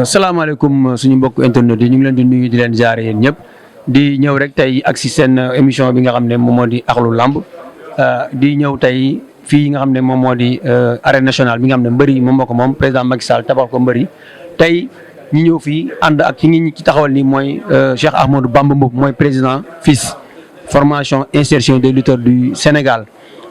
salaamaaleykum suñu mbokk internet yi ñu ngi leen di nuyu di leen jaare yéen ñëpp di ñëw rek tey ak si seen émission bi nga xam ne moom moo di Ahlou Lamb di ñëw tey fii nga xam ne moom moo di arène nationale bi nga xam ne mbëri moom moo ko moom président Macky Sall tabax ko mbëri tey ñu ñëw fii ànd ak ki ngi ci taxawal ni mooy Cheikh Ahmadou Bamba Mboup mooy président FILS formation insertion des lutteurs du Sénégal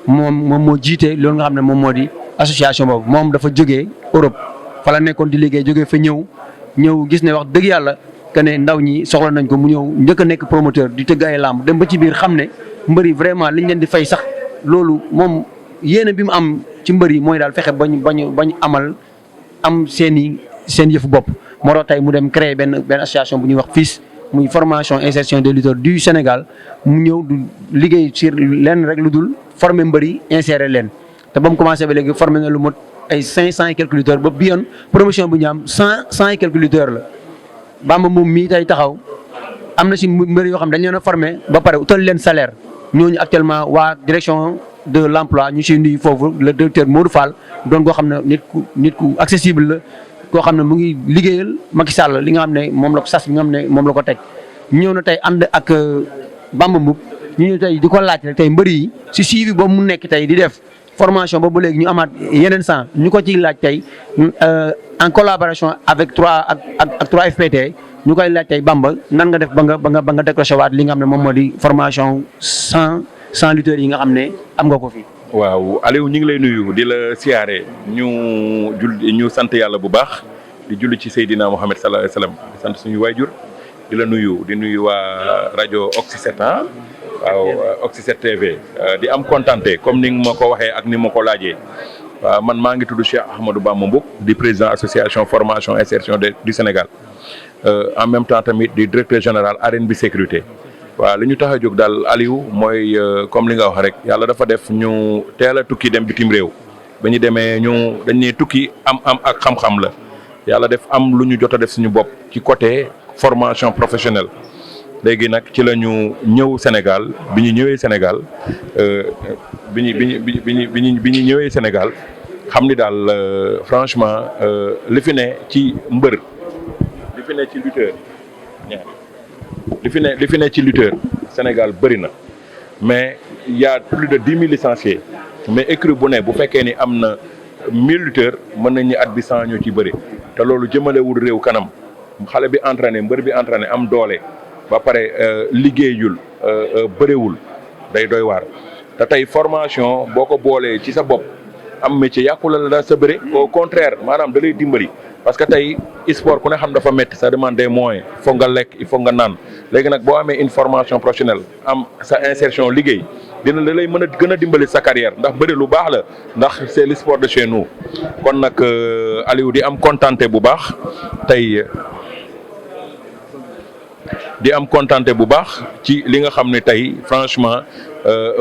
moom moo jiite loolu nga xam ne moom moo di association boobu moom dafa jógee Europe fa la nekkoon di liggéey jógee fa ñëw gis ne wax dëgg yàlla que ne ndaw ñi soxla nañ ko mu ñëw njëkk a nekk promoteur di tëgg ay làmb dem ba ci biir xam ne mbër yi vraiment liñ leen di fay sax loolu moom yéene bi mu am ci mbër yi mooy daal fexe bañ am seen yëfu bopp. moo tax tey mu dem créer benn association bu ñuy wax FILS muy formation insertion des lutteurs du Sénégal mu ñëw du liggéey sur lenn rek lu dul former mbër yi insérer leen te ba mu commencé ba léegi former na lu mot ay 500 et quelques lutteurs ba bi yoon promotion bu ñu am 100 et quelques lutteurs la. Bamba moom mii tey taxaw am na si mbër yoo xam dañ leen a formé ba pare utal leen salaire ñooñu actuellement waa direction de l' emploi ñu siy nuyu foofu le directeur Modou Fall doon koo xam ne nit ku accessible la koo xam ne mu ngi liggéeyal Macky Sall li nga xam ne moom la ko sas bi nga xam ne moom la ko teg. ñëw na tey ànd ak Bamba Mboup ñu ñëw tey di ko laaj rek tey mbër yi si suivi boobu mu nekk tey di def formation boobu léegi ñu amaat yeneen sang ñu ko ciy laaj tey en collaboration avec 3FPT ñu koy laaj tey Bamba nan nga def ba nga décroché waat li nga xam ne moom moo di formation 100 lutteurs yi nga xam ne am nga ko fi. waaw Aliou ñu ngi lay nuyu di la siyaare ñu sant yàlla bu baax di julli ci Seydina Mohamed sallallahu alayhi wasallam di sant suñu waajur di la nuyu waa rajo Oxy 7 waaw Oxy 7 TV di am contenté comme ni nga ma ko waxee ak ni ma ko laajee waaw man maa ngi tudd Cheikh Ahmadou Bamba Mboup di président association formation insertion du Sénégal en même temps tamit di directeur général arène bi sécurité waaw li ñu tax a jóg daal Aliou mooy comme li nga wax rek yàlla dafa def ñu teel a tukki dem bitim réew ba ñu demee dañ ne tukki am ak xam-xam la yàlla def am lu ñu jot a def suñu bopp ci côté formation professionnelle. léegi nag ci la ñu ñëw Sénégal bi ñu ñëwee Sénégal bi ñu ñëwee Sénégal xam ni daal franchement li fi ne ci mbër li fi ne ci lutteur li fi ne ci lutteur Sénégal bëri na mais y a plus de 10 000 licenciés mais écurie bu ne bu fekkee ni am na 1000 lutteurs mën nañ ni at bi 100 ñoo ci bëri te loolu jëmalewul réew kanam xale bi entraîné mbër bi entraîné am doole. ba pare liggéeyul bëriwul day doy waar te tey formation boo ko boolee ci sa bopp am métier yàqula la sa bëre au contraire maanaam da lay dimbali parce que tey sport ku ne xam dafa métti ça demande des moyens il faut nga lekk il faut nga naan léegi nag boo amee une formation professionnelle am sa insertion liggéey dina la lay mën a gën a dimbali sa carrière ndax bëri lu baax la ndax c'est le sport de chez nous kon nag Aliou di am contenté bu baax tey di am contenté bu baax ci li nga xam ne tey franchement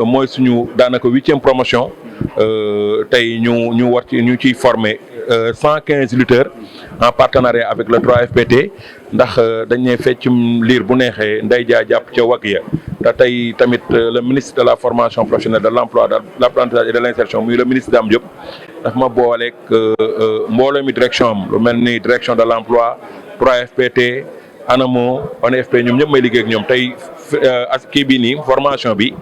mooy suñu daanaka 8e promotion tey ñu war ci ñu ciy former 115 lutteurs en partenariat avec le 3FPT ndax dañ ne feccum liir bu neexee nday jaa jàpp ca wagg ya te tey tamit le ministre de la formation professionnelle de l'emploi de l'apprentissage et de l'insertion muy le ministre Dame Diop daf ma booleeg mbooloo mi direction am lu mel ni direction de l'emploi 3FPT ANAMO ONFP ñoom ñëpp may liggéey ak ñoom tey kii bi nii formation bi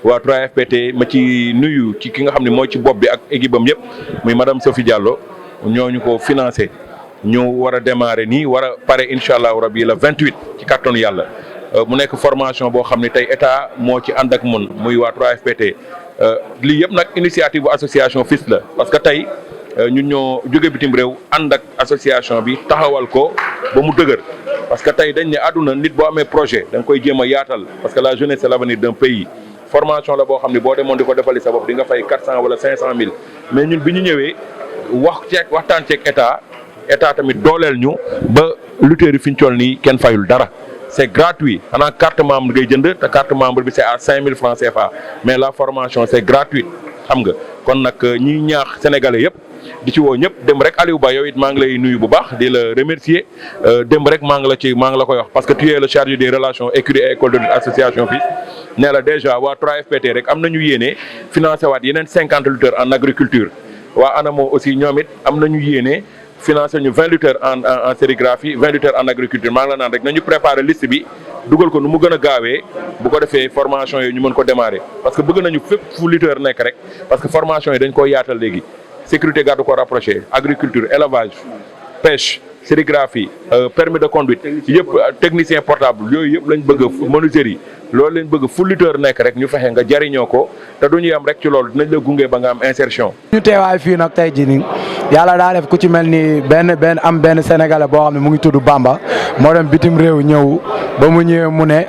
waa 3FPT ma ci nuyu ci ki nga xam ne mooy ci bopp bi ak équipe am yëpp muy madame Sophie Diallo ñooñu ko financé ñu war a démarrer nii war a pare incha allahu rabi le 28 ci kattanu yàlla mu nekk formation boo xam ne tey état moo ci ànd ak mun muy waa 3FPT lii yëpp nag initiative bu association FILS la parce que tey ñun ñoo jóge bitim réew ànd ak association bi taxawal ko ba mu dëgër parce que tey dañ ne àdduna nit boo amee projet da nga koy jéem a yaatal parce que la jeunesse c'est l'avenir d'un pays formation la boo xam ne boo demoon di ko defali sa bopp di nga fay 400 wala 500 000 mais ñun bi ñu ñëwee waxtaan ceeg état état tamit dooleel ñu ba lutteurs yi fi ñu toll nii kenn fayul dara. C'est gratuit xanaa carte membre ngay jënd te carte membre bi c'est à 5000 francs CFA mais la formation c'est gratuite xam nga kon nag ñi ñaax sénégalais yëpp di ci woo ñëpp dem rek Aliou Ba yow it maa ngi lay nuyu bu baax di la remercier dem rek maa ngi la koy wax parce que tu es le chargé des relations écurie et école de lutte association fii nee la déjà waa 3FPT rek am nañu yéene financer waat yeneen 50 lutteurs en agriculture waa ANAMO aussi ñoom it am nañu yéene financer ñu 20 lutteurs en sérigraphie 20 lutteurs en agriculture maa ngi la naan rek nañu préparer liste bi dugal ko nu mu gën a gaawee bu ko defee formation yi ñu mën ko démarrer parce que bëgg nañu fépp fu lutteur nekk rek parce que formation yi dañ koo yaatal léegi sécurité garde corps rapproché agriculture élevage pêche sérigraphie permis de conduite yëpp technicien portable yooyu yëpp lañ bëgg menuiserie loolu lañ bëgg fu lutteur nekk rek ñu fexe nga jariñoo ko te du ñu yam rek ci loolu dinañ la gunge ba nga am insertion. ñu teewaay fii nag tey jii nii yàlla daa def ku ci mel ni benn sénégalais boo xam ne mu ngi tudd Bamba moo dem bitim réew ñëw ba mu ñëwee mu ne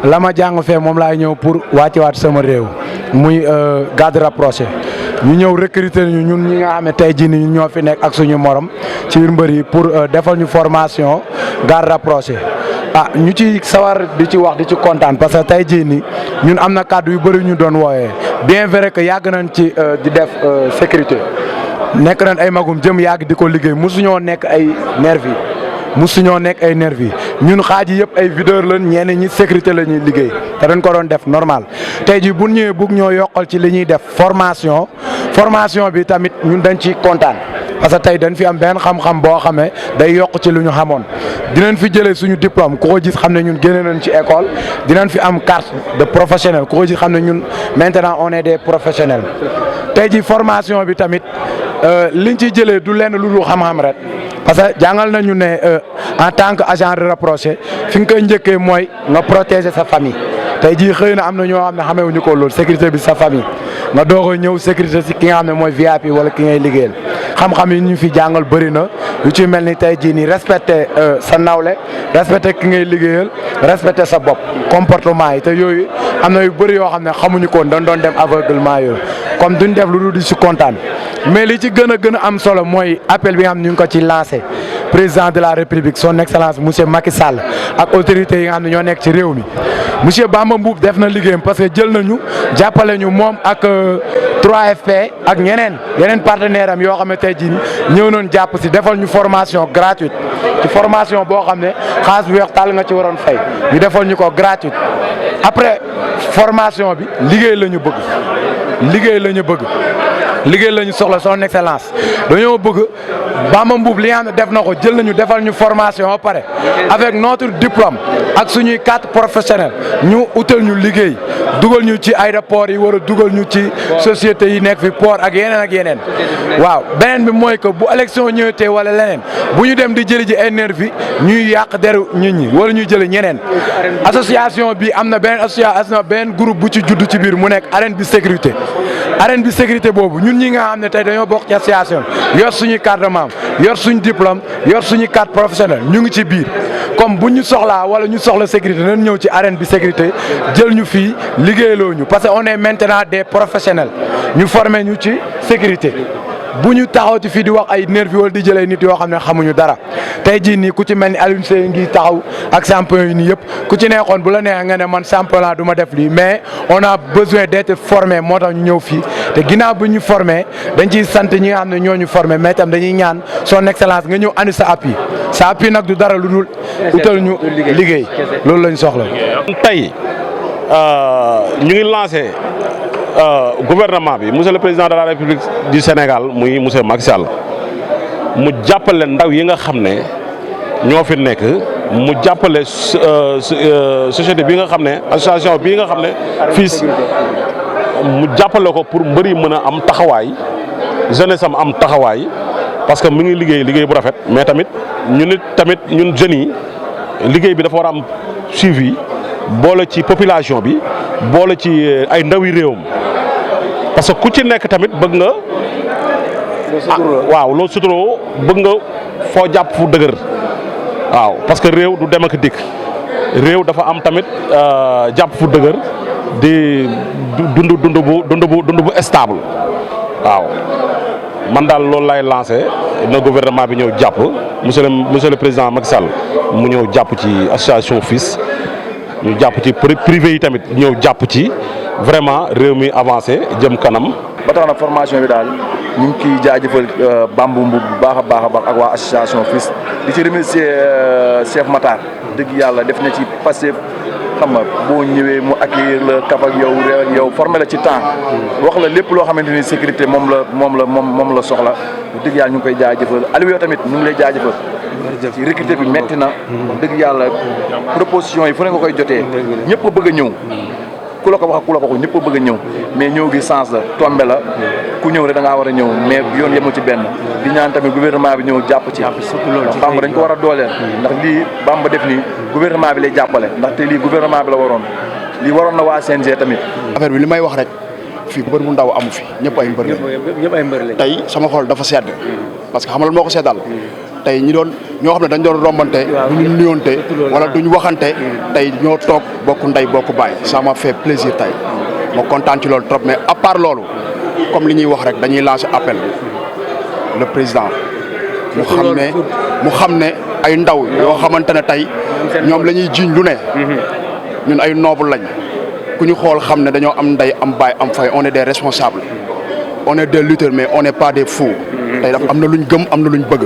la ma jàng fee moom laay ñëw pour wàccewaat sama réew muy garde rapproché ñu ñëw recruter ñu ñun ñi nga xam ne tey jii nii ñun ñoo fi nekk ak suñu morom ci biir mbër yi pour defal ñu formation garde rapproché ñu ci sawar di ci wax di ci kontaan parce que tey jii nii ñun am na kàddu yu bëri ñu doon wooyee bien vrai que yàgg nañ ci di def sécurité nekk nañ ay magum jëm yàgg di ko liggéey mosuñoo nekk ay nervi musuñoo nekk ay nervi ñun xaaj yi yëpp ay videur lañ ñenn ñi sécurité la ñuy liggéey te dañ ko doon def normal tey jii bu ñëwee bugg ñoo yokkal ci li ñuy def formation bi tamit ñun dañ ci kontaan parce que tey dañ fi am benn xam-xam boo xamee day yokk ci lu ñu xamoon dinañ fi jëlee suñu diplôme ku ko gis xam ne ñun génne nañ ci école dinañ fi am carte de professionnel ku ko gis xam ne ñun maintenant on est des professionnels tey jii formation bi tamit liñ ciy jëlee du lenn lu dul xam-xam rek. parce que jàngal nañu ne en tant que agent de rapproché fi nga koy njëkkee mooy nga protéger sa famille tey jii xëy na am na ñoo xam ne xamewuñu ko loolu sécurité bi sa famille nga doog a ñëw sécurité si ki nga xam ne mooy VIP wala ki ngay liggéeyal xam-xam yi ñu fi jàngal bëri na yu ci mel ni tey jii nii respecter sa nawle respecter ki ngay liggéeyal respecter sa bopp comportement yi te yooyu am na yu bëri yoo xam ne xamuñu ko dañ doon dem aveuglement yooyu comme duñ def lu dul di si kontaan mais li ci gën a am solo mooy appel bi nga xam ne ñu ngi ko ci lancé président de la république son excellence monsieur Macky Sall ak autorités yi nga xam ne ñoo nekk ci réew mi monsieur Bamba Mboup def na liggéeyam parce que jël nañu jàppale ñu moom ak 3FP ak yeneen partenaire am yoo xam ne tey jii ñëw nañ jàpp si defal ñu formation gratuite ci formation boo xam ne xaalis bu weex tàll nga ci waroon fay ñu defal ñu ko gratuite après formation bi liggéey la ñu soxla son excellence dañoo bëgg Bamba Mboup li nga xam ne def na ko jël nañu defal ñu formation ba pare avec notre diplôme ak suñuy carte professionnelle ñu utal ñu liggéey dugal ñu ci aéroport yi war a dugal ñu ci société yi nekk fi port ak yeneen waaw beneen bi mooy que bu élection ñëwetee wala leneen bu ñu dem di jëli ji ay nervi ñuy yàq deru nit ñi wala ñuy jëli ñeneen association bi am na beneen association beneen groupe bu ci judd ci biir mu nekk arène bi sécurité boobu ñun ñi nga xam ne tey dañoo bokk ci association yor suñu carte de membre yor suñu diplôme yor suñu carte professionnelle ñu ngi ci biir comme bu ñu soxlaa wala ñu soxla sécurité nañ ñëw ci arène bi sécurité jël ñu fii liggéeyloo ñu parce que on est maintenant des professionnels ñu formé ñu ci sécurité bu ñu taxawti fii di wax ay nervi wala di jëlee nit yoo xam ne xamuñu dara tey jii nii ku ci mel ni Alioune Seye ngi taxaw ak champion yi nii yëpp ku ci neexoon bu la neexee nga ne man champion laa du ma def lii mais on a besoin d'être formé moo tax ñu ñëw fii te ginnaaw bu ñu formé dañ ciy sant ñi nga xam ne ñoo ñu formé mais tam dañuy ñaan son excellence nga ñëw andi sa appui nag du dara lu dul utal ñu liggéey loolu lañ soxla. tey ñu ngi lancé gouvernement bi monsieur le président de la république du Sénégal muy monsieur Macky Sall mu jàppale ndaw yi nga xam ne ñoo fi nekk mu jàppale société bi nga xam ne association bii nga xam ne fii mu jàppale ko pour mbër yi mën a am taxawaay jeunesse am taxawaay parce que mi ngi liggéey bu rafet mais tamit ñun jeunes yi liggéey bi dafa war a am suivi boole ci population bi boole ci ay ndawi réewam parce que ku ci nekk tamit bëgg nga waaw loo suturoo bëgg nga foo jàpp fu dëgër waaw parce que réew du dem ak dikk réew dafa am tamit jàpp fu dëgër di dund bu stable waaw man daal loolu lay lancé na gouvernement bi ñëw jàpp monsieur le président Macky Sall mu ñëw jàpp ci association FILS ñu jàpp ci privé yi tamit ñëw jàpp ci vraiment réew mi avancé jëm kanam. ba tax na formation bi daal ñu ngi ciy jaajëfal Bamba Mboub bu baax a baax ak waa association FILS di ci remercier chef Matar dëgg yàlla def na ci passé xam nga boo ñëwee mu accueillir la kaf ak yow réew ak yow formé la ci temps wax la lépp loo xamante ni sécurité moom la soxla dëgg yàlla ñu ngi koy jaajëfal Aliou yow tamit ñu ngi lay jaajëfal ci recruter bi metti na dëgg yàlla proposition yi fu ne nga koy jotee ñëpp a bëgg a ñëw ku la ko wax ak ku la ko wax ñëpp a bëgg a ñëw mais ñëw gi sens la tombé la ku ñëw rek da ngaa war a ñëw mais yoon yemul ci benn di ñaan tamit gouvernement bi ñëw jàpp ci Bamba dañ ko war a dooleel ndax lii Bamba def nii gouvernement bi lay jàppale ndaxte lii gouvernement bi la waroon lii waroon na waa CNG tamit. affaire bi li may wax rek fii mbër mu ndaw amu fi ñëpp ay mbër lañ tey sama xol dafa sedd parce que xamal moo ko seddal tey ñoo xam ne dañ doon rombante duñu nuyoonte wala duñ waxante tey ñoo toog bokk ndey bokk baay ça m'a fait plaisir tey ma kontaan ci loolu trop mais à part loolu comme li ñuy wax rek dañuy lancer appel le président mu xam ne ay ndaw yoo xamante ne tey ñoom la ñuy jiiñ lu ne ñun ay noble lañ ku ñu xool xam ne dañoo am ndey am baay am fay on est des responsables on est des lutteurs mais on n'est pas des fous tey dafa am na luñ gëm am na luñ bëgg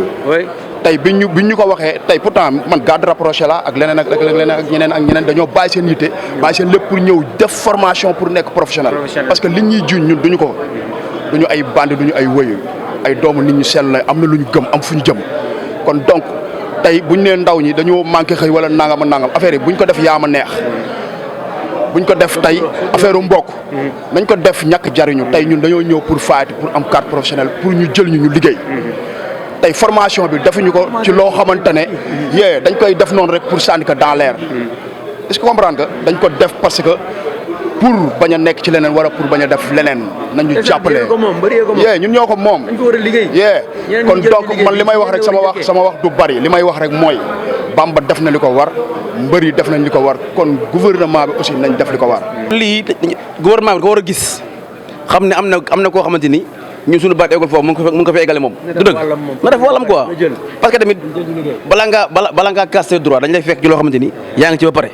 tey biñ ñu ko waxee tey pourtant man garde rapproché la ak leneen ak ñeneen dañoo bàyyi seen yitte bàyyi seen lépp pour ñëw def formation pour nekk professionnel parce que li ñuy juñ ñun duñu ay bandi duñu ay wëyu ay doomu nit ñu sell la am na lu ñu gëm am fu ñu jëm kon donc tey buñ nee ndaw ñi dañoo manqué xëy wala nangam ak nangam affaire yi buñ ko def yaama neex buñ ko def tey affaire mbokk nañ ko def ñàkk jariñu tey ñun dañoo ñëw pour faati pour am carte professionnelle pour ñu jël ñu liggéey tey formation bi defuñu ko ci loo xamante ne dañ koy def noonu rek pour sànni ko dans l'air est-ce que comprendre nga dañ ko def parce que pour bañ a nekk ci leneen wala pour bañ a def leneen nañu jàppale ñun ñoo ko moom kon donc man li may wax rek sama wax du bari li may wax rek mooy Bamba def na li ko war mbër yi def nañ li ko war kon gouvernement bi aussi nañ def li ko war. lii gouvernement bi ko war a gis xam ne am na koo xamante ni ñun suñu baat eggul foofu mu ngi ko fi eggale moom. du dëgg na def wàllam quoi parce que tamit bala ngaa casse droit dañ lay fekk ci loo xamante ni yaa ngi ci ba pare.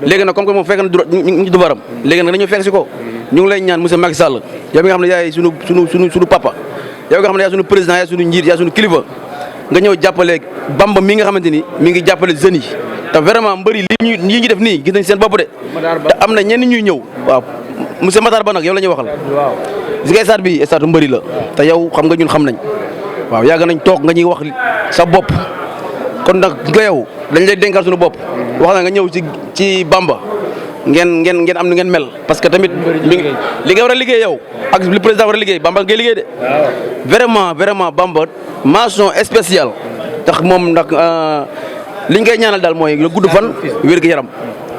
léegi nag comme que moom fekk na droit ñu ngi ci dubaram léegi nag dañoo fekk si ko ñu ngi lay ñaan monsieur Macky Sall yow mi nga xam ne yaay suñu papa yow nga xam ne yaay suñu président yaay suñu njiit yaay suñu kilifa nga ñëw jàppale Bamba mi nga xamante ni mi ngi jàppale jeunes yi te vraiment mbëri lii ñu def nii gis nañ seen bopp de te am na ñenn ñuy ñëw waaw monsieur Matar Ba nag yow la ñuy waxal gis nga stade bi stade mbëri la te yow xam nga ñun xam nañ waaw yàgg nañ toog nga ñuy wax sa bopp kon nag nga yow dañ lay dénkal suñu bopp wax na nga ñëw ci Bamba ngeen am nu ngeen mel parce que tamit li nga war a liggéey yow ak le président war a liggéey Bamba ngay liggéey de vraiment Bamba mention spéciale tax moom nag liñ koy ñaanal daal mooy nga gudd fan wér gu yaram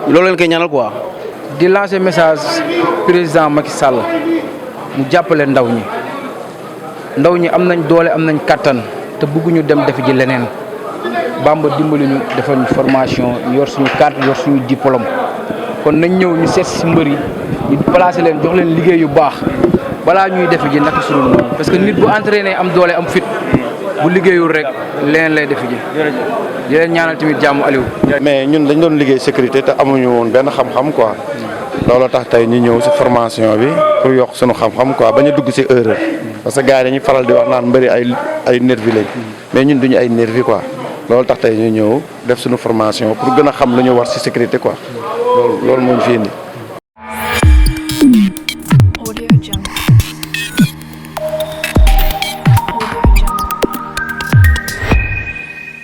loolu leen koy ñaanal quoi. di lancer message président Macky Sall mu jàppale ndaw ñi am nañ doole am nañ kattan te bëgguñu dem def ji leneen Bamba dimbali ñu defal ñu formation yor suñu carte yor suñu diplôme kon nañ ñëw ñu seet si mbër yi ñu placer leen jox leen liggéey yu baax balaa ñuy def ji naka suñu noonu parce que nit bu entraîné am doole am fit bu liggéeyul rek leneen lay def ji di leen ñaanal tamit jàmm Aliou. mais ñun dañ doon liggéey sécurité te amuñu woon benn xam-xam quoi loolu tax tey ñu ñëw si formation bi pour yokk suñu xam-xam quoi bañ a dugg si erreur parce que gars yi dañuy faral di wax naan mbëri ay nervi lañ mais ñun duñu ay nervi quoi loolu tax tey ñu ñëw def suñu formation pour gën a xam lu ñu war si sécurité quoi loolu moo ñu fi indi